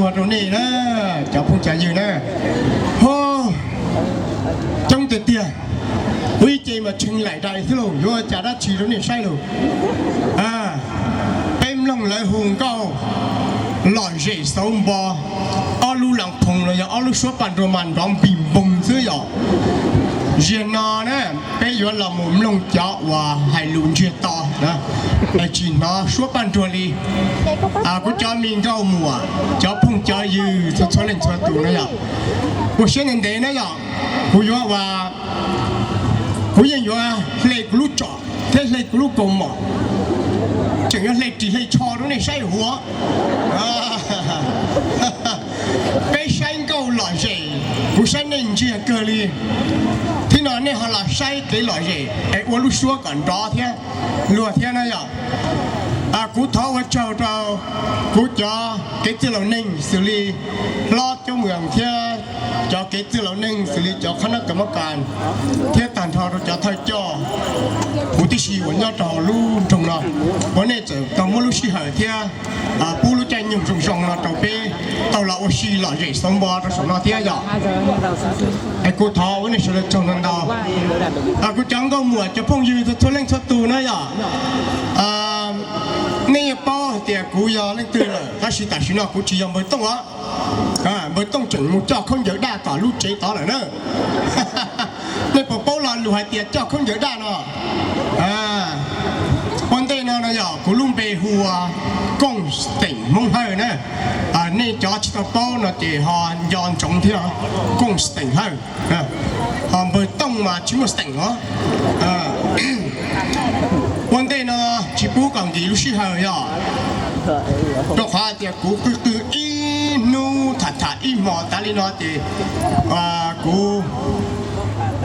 Ua rau nej na, cov phooj cov ywg na, ho coob tiag tiag. Ua ib ce mas tshee laim dais xwb lauj, yuav ua cas dab tsi rau nej saib lauj. Peb mloog lawv hu nkauj lom zem xauv npo, ob lub las phoos los yog ob lub suab paj nruag mas nrov npis npoog xwb yom. Ziag no na, peb yuav los mus mloog cov uas hais lus ntsiag to, tsis hnov suab paj nruag li. Kuv cov me nkauj muam, cov phooj cov ywg txhua txhua leej txhua tus na yom, ua siab ntev ntev na yom. Kuv yuav ua, kuv yeej yuav hle kuv lub tsom thiab hle kuv lub kaus mom, tseem yuav hle ris hle tsho rau nej saib huv. Peb saib nkauj lom zem, kuv saib nej ntsiag kawg li. Thiab no nej ho los saib kev lom zem es ua lub suab kom nrov thiab luag thiab na yom. Kuv thov ua tsaug rau kuv cov kev txwj laus neeg xws li Hlob Coob Mws thiab cov kev txwj laus neeg xws li cov qhab nab kas mab kas thiab tag nrho rau cov thawj coj huv tib si uas nyob rau hauv lub nroog no, uas nej txawm tau muab lub sij hawm thiab pub lub caij nyoog zoo zoo no rau peb tau los ua si lom zem xauv npo rau saum no thiab yom. Es kuv thov ua nej sawv daws tsaug ntau ntau. Kuv cov nkauj muam cov phooj ywg txhua leej txhua tus na yom, nej yeej paub hais tias kuv yog leej twg lawm, tab sis tam sim no kuv tsis yog Npawg Tooj os. Npawg Tooj tseem mus coj khaub ncaws daj tom lub tsev tod lawm na. Nej puas paub lo lus hais tias coj khaub ncaws daj no? Ua ntej no no yog kuv lub npe hu ua Kooj Steem Hmoob Hawj na. Nej cov tsis tau paub no ces ho nco ntsoov thiab, Kooj Steem Hawj. Ho Npawg Tooj mas tsis muaj Steem os. Ua ntej no tsis pub kom nkim lub sij hawm yog rau qhov tias kuv qw qw ib hnub tham tham ib hmos tas li no ces kuv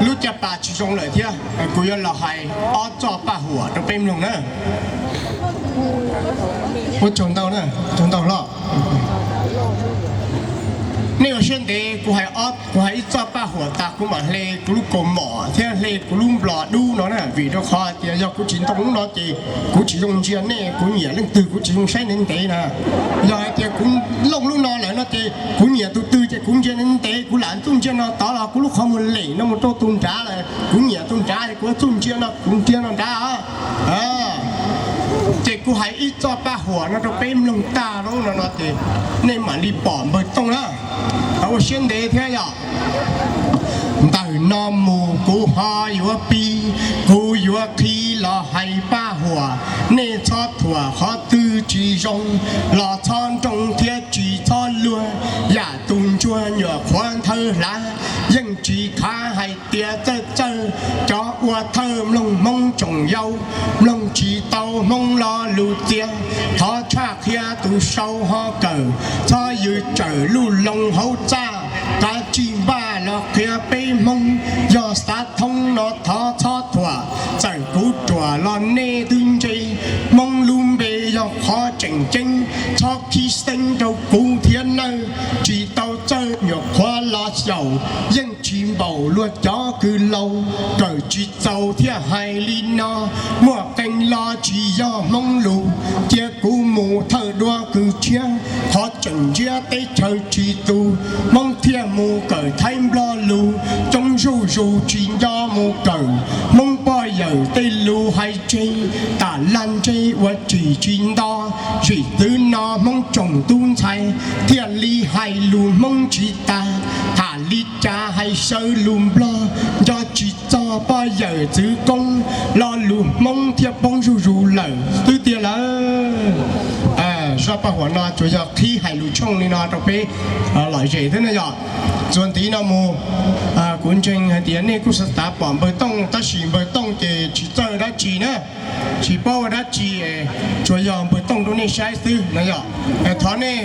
lub caj pas tsis zoo lawm thiab. Kuv yuav los hais ob txoj paj huam rau peb mloog na. Ua tsaug ntau na, tsaug ntau hlob. Nej ua siab ntev, kuv hais ib txoj paj huam tas kuv mam hle kuv lub kaus mom thiab hle kuv lub nplos dub no na, vim rau qhov hais tias yog kuv tsis ntoo lub no ces kuv tsis zoo ntsia nej, kuv nyiam leej twg kuv tsis zoo saib ntev ntev na. Yog hais tias kuv looj lub no lawm no ces kuv nyiam tus twg ces kuv ntsia ntev ntev, kuv lam txuj ntsia no tod los kuv lub qhov muag lem no mus rau tus nrad lawm, kuv nyiam tus nrad es kuv txuj ntsia no kuv ntsia no nrad. Ces kuv hais ib txoj paj huam no rau peb mloog tag lawm no no ces nej mam li pom Npawg Tooj na. Ua siab ntev thiab yom. Ntawm no mus kuv ho yuav pib, kuv yuav qhib los hais paj huam, nej txhob thuam qhov twg tsis zoo, los txhob nroo thiab tsis txhob luag, yam tus ntsuag nyuam qhuav nthawv hlav, yeej tsis khav hais tias txawj txawj. Cov ua thawj mloog Hmoob tsoom yau, mloog tsis tau Hmoob lo lus txias, thov tshaj qhia tus sau ho kawm, txhob yws tsawm luj loo hauv txaj, kav tsij npaj los qhia peb Hmoob, yog xav thoob no thov txhob thuam, txawm kuv ruam los nej twb ntse, Hmoob lub npe yog qhov tseem ceeb, txhob khib xeeb rau kuv thiab nawb, tsis tau txawj nyuam qhuav los xyaum, yeej tsis npaum luag cov kws laus, kawm tsis txaus thiaj hais li no, muaj qee lo tsis yog Hmoob lus, cia kuv mus thawj duab kws tshiab, qhov tseem ntsiab teb chaws tsis tus, Hmoob thiaj mus kawm Thaib Nplog lus, coob zuj zus tsis nco mus kawm, Hmoob poj yawm tej lus hais tseg, tam lag ntseg ua tsis tsis nto, zim twv no Hmoob tsoom tub ntxhais, thiaj li hais lus Hmoob tsis tas, tham li cas hais sawv lus Nplog, nco tsis txog poj yawm txwv koob, lo lus Hmoob thiaj poob zuj zus lawm xwb tiag lawm. Zaj paj huam no tsuas yog qhib hais lus tshooj li no rau peb lom zem xwb na yom. Txuas ntxiv no mus, kuv ntseeg hais tias nej kuj xav pom Npawg Tooj, tab sis Npawg Tooj ces tsis txawj dab tsi na, tsis paub ua dab tsi, tsuas yog Npawg Tooj rau nej saib xwb no yom. Thov nej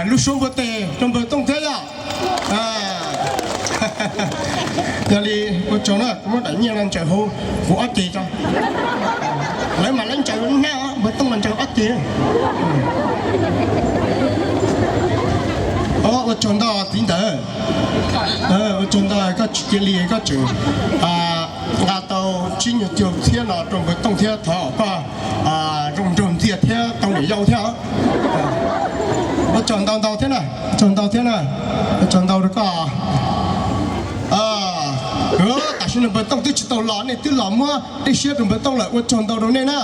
lub suab npuaj teg rau Npawg Tooj thiab yom. Yog li ua tsaug na, kuv muab daim nyiaj no ntsaws hauv kuv ob ceg tso. Lawv mas lawv ntsaws nab, Npawg Tooj mas ntsaws ob ceg. Ua tsaug ntau txiv ntawd, ua tsaug ntau koj tsis cia li koj tseem nqa tau tsib nyuag caug txhiab no rau Npawg Tooj thiab, thov koj zoo nraug ntxiag thiab tau niam yau thiab. Ua tsaug ntau ntau thiab na, ua tsaug ntau thiab na, ua tsaug ntau rau koj. Tam sim no npawg Tooj twb tsis tau los, nej twb los muab dej siab rau npawg Tooj lawm, ua tsaug ntau rau nej na.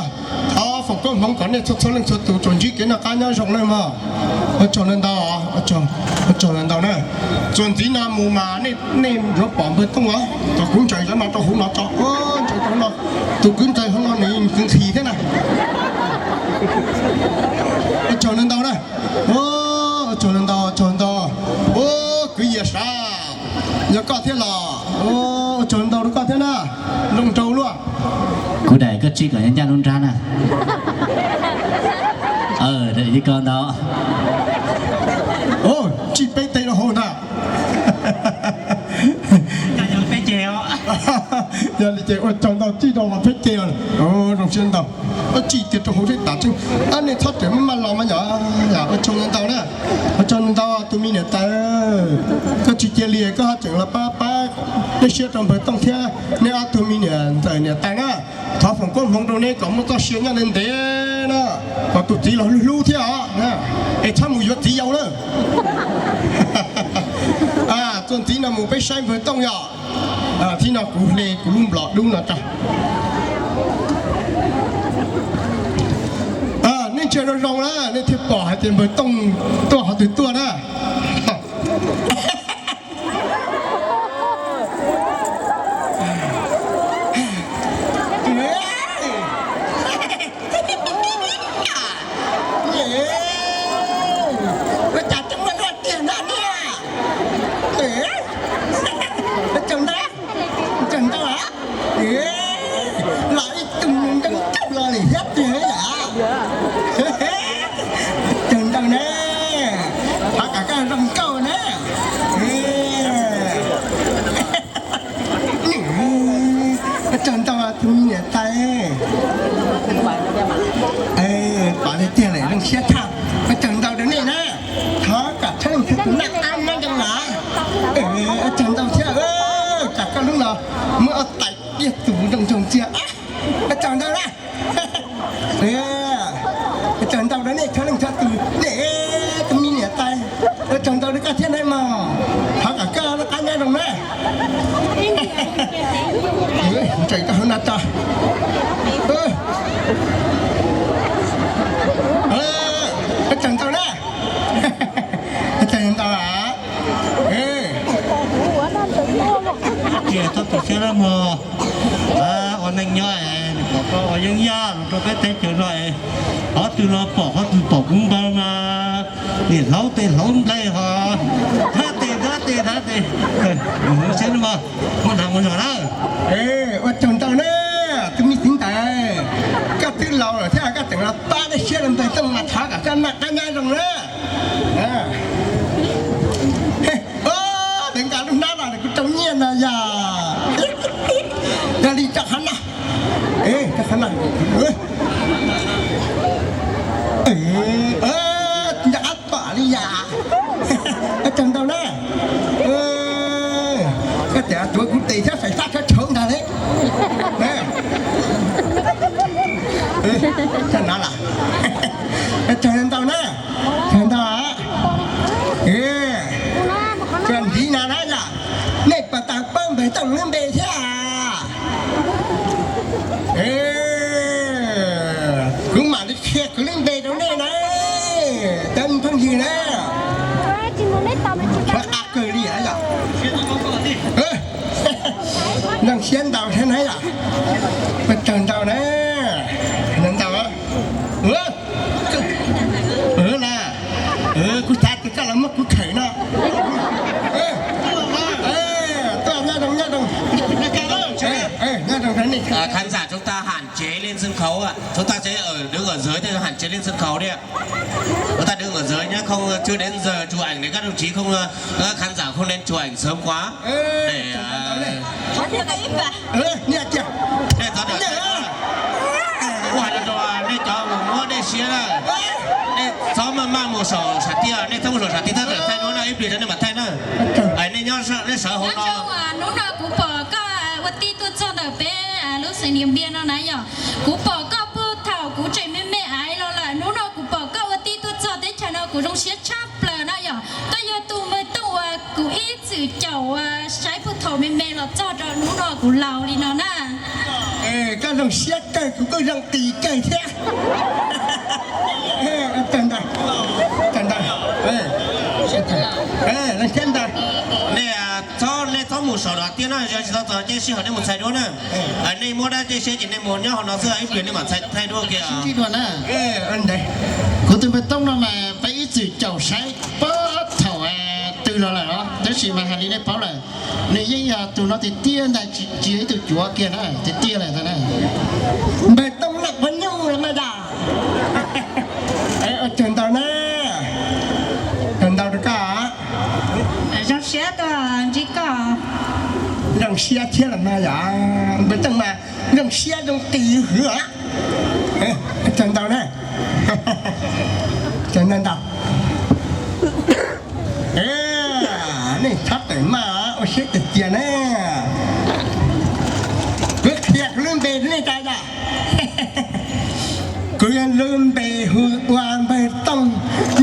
Thov foom koob hmoov kom nej txhua txhua leej txhua tus tsuas ntsib kev noj qab nyob zoo na mog. Ua tsaug ntau ntau, ua tsaug ntau ntau na. Txuas ntxiv no mus mas nej yuav pom npawg Tooj os, kom kuv ntsaws cov no rau hauv no tso, ntsaws rau hauv no, tus kwv ntxawg hauv no nws nqhis thiab na. Ua tsaug ntau ntau na. Ua tsaug ntau ntau, ua tsaug ntau. Ua kwv Yias sav, yog koj thiab los, ua tsaug ntau rau koj thiab na. Zoo nraug luaj. Kuv daim koj tsij kom nyob ncaj lub nrab na. Daim ko ntau. Tsij peb teg rau hauv ntag. Yog li ces ua tsaug ntau, tsij rau mas peb teg, zoo siab ntau. Tsij tiag rau hauv seb tas tseeb, nej txhob rawm maj maj los mas yog. Ua tsaug ntau na, ua tsaug ntau tus me niam tais, koj tsis cia li koj ho tseem los pab pab dej siab rau npawg Tooj thiab nej ob tug me niam ntxawm niam tais na. Thov foom koob hmoov rau neb kom muaj txoj sia nyob ntev ntev na, kom tus txiv los hlub hlub thiab os, es txhob mus yuav txiv yau na. Txuas ntxiv no mus peb saib npawg Tooj yom. Thib no kuv hle kuv lub nplov dub no tso. Nej ntsia zoo zoo na nej thiaj pom hais tias npawg Tooj tuaj qhov twg tuaj na. Ua cas coob luaj tiag no niag. Ua tsaug ntau, ua tsaug ntau. Los ib tug ntoo coj los li thiab tiag yom. Ua tsaug ntau na, thov kom koj zoo nkauj na. Ua tsaug ntau tus me niam tais. Pom tiag tiag lawm zoo siab tshaj. Ua tsaug ntau rau nej na, thov kom txhua leej txhua tus noj qab nyob zoo na. Ua tsaug ntau thiab, tsam koj hnub no muab ob tais diaj tus nroo ntsoog txiag. Ua tsaug ntau na. Ua tsaug ntau rau nej txhua leej txhua tus, nej tus me niam tais. Ua tsaug ntau rau koj thiab na mog, thov kom koj noj qab nyob zoo na. Ntsaws koj hauv no tso. Ua tsaug ntau na. Ua tsaug ntau. Tsis txhob tu siab na mog. Ua neej nyob es pom koj ua yeeb yaj los rau peb teb chaws no es, qhov twg los pom, qhov twg pom kuv npawg mas niam hlauv tes hlauv nplej ho, hlab tes hlab tes hlab tes. Siab na mog, muaj hnav mus zog na. Ua tsaug ntau na, tus me txiv ntawd, koj twb laus lawm thiab koj tseem los pab dej siab rau npawg Tooj mas thov kom koj noj qab nyob zoo na. Dev nqa lub hnab los kuv rau nyiaj no yog. Yog li tso qhov no, tso qhov no. Nco qab pom li yam. Ua tsaug ntau na. Koj tias tuav kuv tes thiab fais fab tshauv tshauv ntag li. Tsaug no los. Ua tsaug ntau na. Tsaug ntau. Tsuas ntiv no na yom, nej puas tau paub npawg Tooj lub npe thiab? Kuv mam li qhia kuv lub npe rau nej na, cov phooj ywg na. Qhov qab kawg li yom. Zoo siab ntau thiab na yom. Ua tsaug ntau na. Ntau. Kuv xav tias koj los muab kuv khawm no. Tuaj nyob zoo nyob zoo. Khán giả chúng ta hạn chế lên sân khấu ạ. Chúng ta sẽ ở, đứng ở dưới thôi, hạn chế lên sân khấu đi ạ. Chúng ta đứng ở dưới nhé, không, chưa đến giờ chụp ảnh để các đồng chí không, các khán giả không nên chụp ảnh sớm quá. Để, ờ, Ua, nej cov uas muab dej siab na, nej txhob maj maj mus saum sam tis, nej txhob mus saum sam tis, thaj txawm thaij duab na, ib pliag rau nej mam thaij na. Nej nyob, nej sawv hauv no. Hnub no kuv pom koj ua tij tuaj txog ntawm peb lub xeev Niam Npiam no na yom. Kuv pom koj puag thaum kuv tseem me me aiv los lawm, hnub no kuv pom koj ua tij tuaj txog teb chaws no, Kuv zoo siab tshaj plaws na yom, koj yog tus npawg Tooj uas kuv ib txwm caum saib puag thaum me me los txog rau hnub no kuv laus li no na. Koj zoo siab kawg, kuv kuj zoo qis kawg thiab. Leej siab ntawd, nej txhob mus saum no tiag na, yog tsis tau txog ces sij hawm nej mus txhais duab na. Nej muab dab tej siab ces nej mus nyob hauv no xwb, ib pliag nej mam txhais thaij duab kiag. Kuv tus npawg Tooj no mas peb ib txwm caum saib puag thaum twg los lawm os, tab sis mas hais li nej paub lawm, nws yeej yog tus no tiag tiag ntag, tsis yog ib tug cuav kiag na, tiag tiag lawm ntag na. Npawg Tooj Nam Pov Nyuj mas yom. Ua tsaug ntau na, tsaug ntau rau koj. Zoo siab tuaj ntsib koj. Zoo siab thiab los mas yom, npawg Tooj mas zoo siab zoo qis hwv os. Tsaug ntau na, tsaug ntau ntau. Nej txhob tawm maj, ua siab tiag tiag na. Kuv qhia kuv lub npe rau nej tau yom. Kuv lub npe hu ua Npawg Tooj,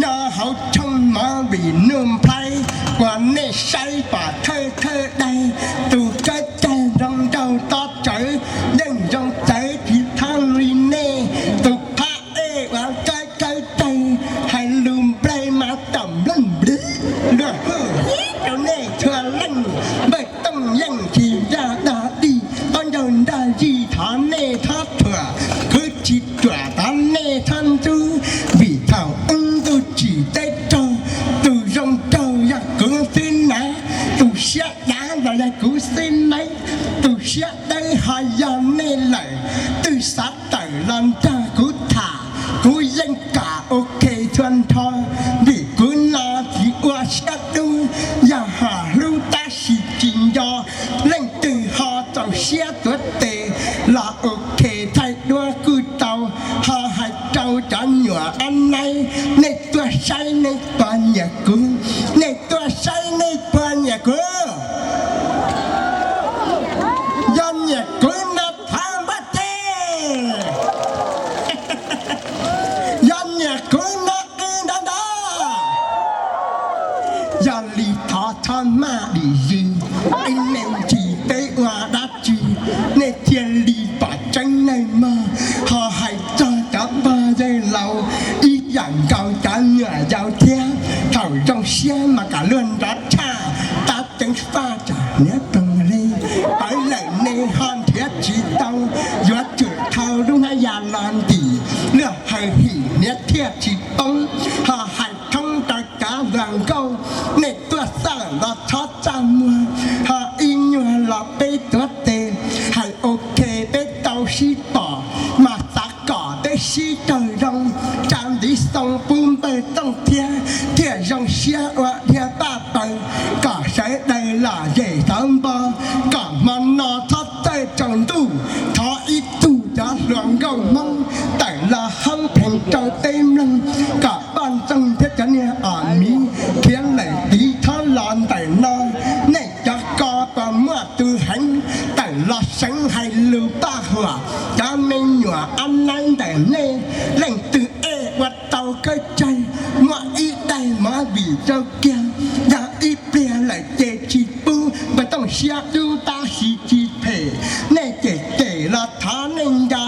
nyob hauv tshooj mov vim Nuj Nplhaib, uas nej saib pom thawj thawj daig, tus kawb caig zoo nraug tob tsawv, yeej zoo txawv tsis thooj li nej, tus phab ej uas kawb kawb taig, hais lus nplawg mas tam nplawg npliv, luag hu rau nej txhua leej. Npawg Tooj yeej tsis ncaj dag dig, ob ncaug nrag zig thov nej txhob thuam, khwv tsis ruam thov nej txhob ntxub, vim thaum ub ntuj tsim teb raug, tus zoo nraug yog kuv xwb na, tus siab dav los yog kuv xwb na, tus siab dawb ho yog nej lawm, twb xav tawm los nrog kuv tham, kuv yeej kam ok txhua nrho, vim kuv no tsis ua siab dub, yog ho hlub tab sis tsis nco, leej twg ho txaus siab tuav tes los ok thaij duab kuj tau, ho hais rau cov nyuam ab naib, nej tuaj saib nej puas nyiam kuv, nej tuaj saib nej puas nyiam kuv. Yog nyiam kuv no thov npaj teg. Yog nyiam kuv no qw nrov nrov. Yog li thov txhob maj dim zis, ib leeg ntsis peb ua dab tsi, nej thiaj li pom tseeb nawb mog. Ho hais txog cov pog yawg laus, ib yam nkaus cov nyuam yaus thiab, thaum zoo siab mas kom luag nrov tshaj, tab ceev faj tsam hniav ploog li. Pawv lawm nej ho nrhiav tsis tau, yuav tsum thau lub hnab ya los ntim, luag hawm him hniav thiaj tsis poob. Ho hais thoob rau cov hluas nkauj, nej tuaj xaj los txhob txaj muag, ho ib nyuag los peb tuav tes, hais ok peb tau sib pom, mas xav kom peb sib raug zoo, tsa ntiv xoo pub Npawg Tooj thiab, thiaj zoo siab ua dhia paj paws, kom sawv daws lom zem xauv npo, kom hmo no txhob txawj tsaus ntuj, thov ib tug cov hluas nkauj Hmoob tawm los hoob pheej rau peb mloog, kom poj ntxoog thiab cov niag os miv khiav lawm tiv thob los ntawm no. Nej cov ko puas muaj tus heev tawm los seev hais lus paj huam cov me nyuam ab naib ntawm nej? Leej twg ej ua tau kawb caig, muaj ib daig mov vim rau kiag, yog ib pliag lawm ces tsis pub Npawg Tooj siab dub tab sis tsis phem. Nej cem cem los thov nej nco,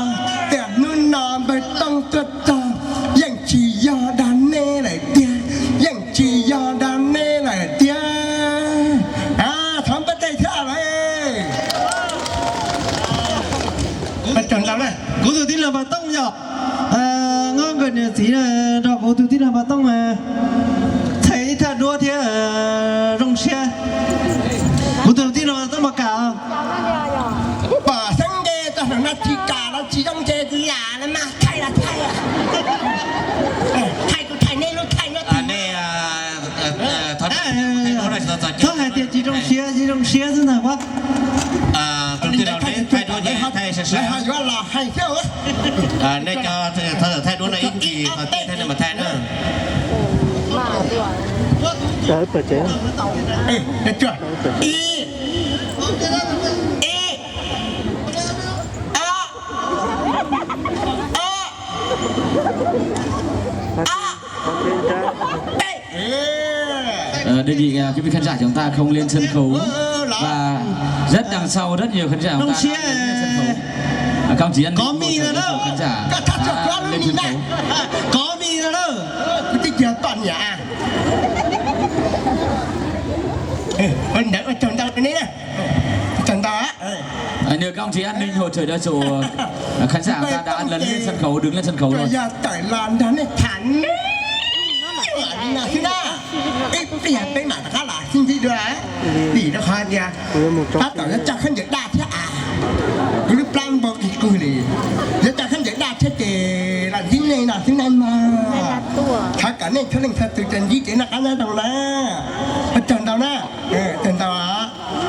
tias hnub no Npawg Tooj tuaj txog, yeej tsis yog dag nej lawm tiag, yeej tsis yog dag nej lawm tiag. Thov npaj teg thiab lawm. Kuv tus tij laug Npawg Tooj yog, nyob nkawd niam txiv nrog kuv tus tij laug Npawg Tooj txhais ib thaj duab thiab zoo siab. Kuv tus tij laug Npawg Tooj puas kam? Pom xeeb nce tau hluas no tsis kam los tsis zoo nce lam los mas thaij los thaij. Thaij kuv thaij nej lub thaij nyob thaij. Txhob hais tias tsis zoo siab, tsis zoo siab xwb ntag. Yuav los hais thiab. Nej cov thaij duab no ib ntsis qhov twg thaij nej mam thaij na. Ib, ib, ob, ob, ob. Đơn vị à, cái khán giả chúng ta không lên sân khấu và rất đằng sau rất nhiều khán giả chúng ta đã lên sân khấu. À, các ông chị ăn có mì rồi đó. Khán giả ta lên sân khấu. Có mì rồi đó. Cái kia toàn nhà à. Ơ, ơ, đợi, ơ, chào tao cái này nè. Chào tao á. À, nhờ các ông chị an ninh hỗ trợ cho chủ, à, khán giả ta đã lấn lên sân khấu, đứng lên sân khấu rồi. Giờ tải làn đó này thẳng. Xwb na, ib pliag peb mam rov qab los sib ntsib dua. Vim rau qhov tias tab tom yuav coj khaub ncaws daj thiab as. Kuv lub plab npau kis kawg li. Yuav coj khaub ncaws daj thiab ces los ntsib nej no xwb na mog. Thov kom nej txhua leej txhua tus tsuas ntsib kev noj qab nyob zoo na. Ua tsaug ntau na. Tsaug ntau os.